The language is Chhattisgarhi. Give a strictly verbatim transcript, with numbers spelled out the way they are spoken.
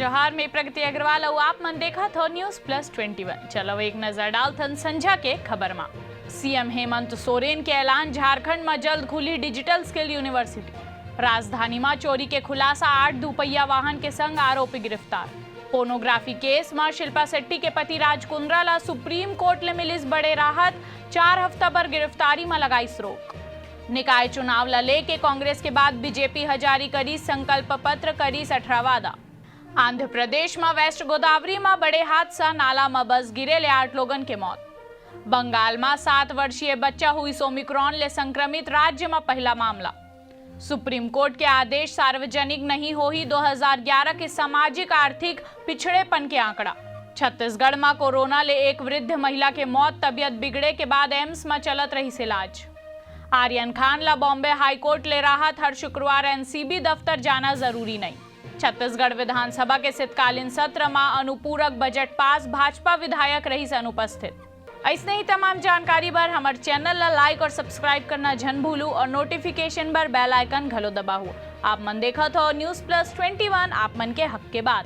जोहार, मैं प्रगति अग्रवाल अउ आप मन देखत हो News Plus Twenty One। चलो एक नजर डालथन संझा के खबर मा। सीएम हेमंत सोरेन के ऐलान, झारखंड मा जल्द खुली Digital Skill University। राजधानी मा चोरी के खुलासा, आठ दुपहिया वाहन के संग आरोपी गिरफ्तार। पोर्नोग्राफी केस मा शिल्पा शेट्टी के पति राज कुंद्रा ला सुप्रीम कोर्ट ले मिलिस बड़े राहत, चार हफ्ता बर गिरफ्तारी मा लगाइस रोक। निकाय चुनाव ला लेके कांग्रेस के बाद बीजेपी ह जारी करिस संकल्प पत्र, करिस अठारह वादा। आंध्र प्रदेश मा वेस्ट गोदावरी मा बड़े हादसा, नाला मा बस गिरे ले आठ लोगन के मौत। बंगाल मा सात वर्षीय बच्चा हुइस ओमिक्रॉन ले संक्रमित, राज्य मा पहला मामला। सुप्रीम कोर्ट के आदेश, सार्वजनिक नहीं होही दो हज़ार ग्यारह के सामाजिक आर्थिक पिछड़ेपन के आंकड़ा। छत्तीसगढ़ मा कोरोना ले एक वृद्ध महिला के मौत, तबियत बिगड़े के बाद एम्स मा चलत रहिस इलाज। आर्यन खान ला बॉम्बे हाईकोर्ट ले राहत, हर शुक्रवार एनसीबी दफ्तर जाना जरूरी नहीं। छत्तीसगढ़ विधानसभा के शीतकालीन सत्र मा अनुपूरक बजट पास, भाजपा विधायक रहिस अनुपस्थित। अइसने ही तमाम जानकारी बर हमर चैनल ला like और subscribe करना झन भूलू और नोटिफिकेशन बर बेल आइकन घलो दबाहू। आप मन देखत हो News Plus Twenty One, आप मन के हक के बात।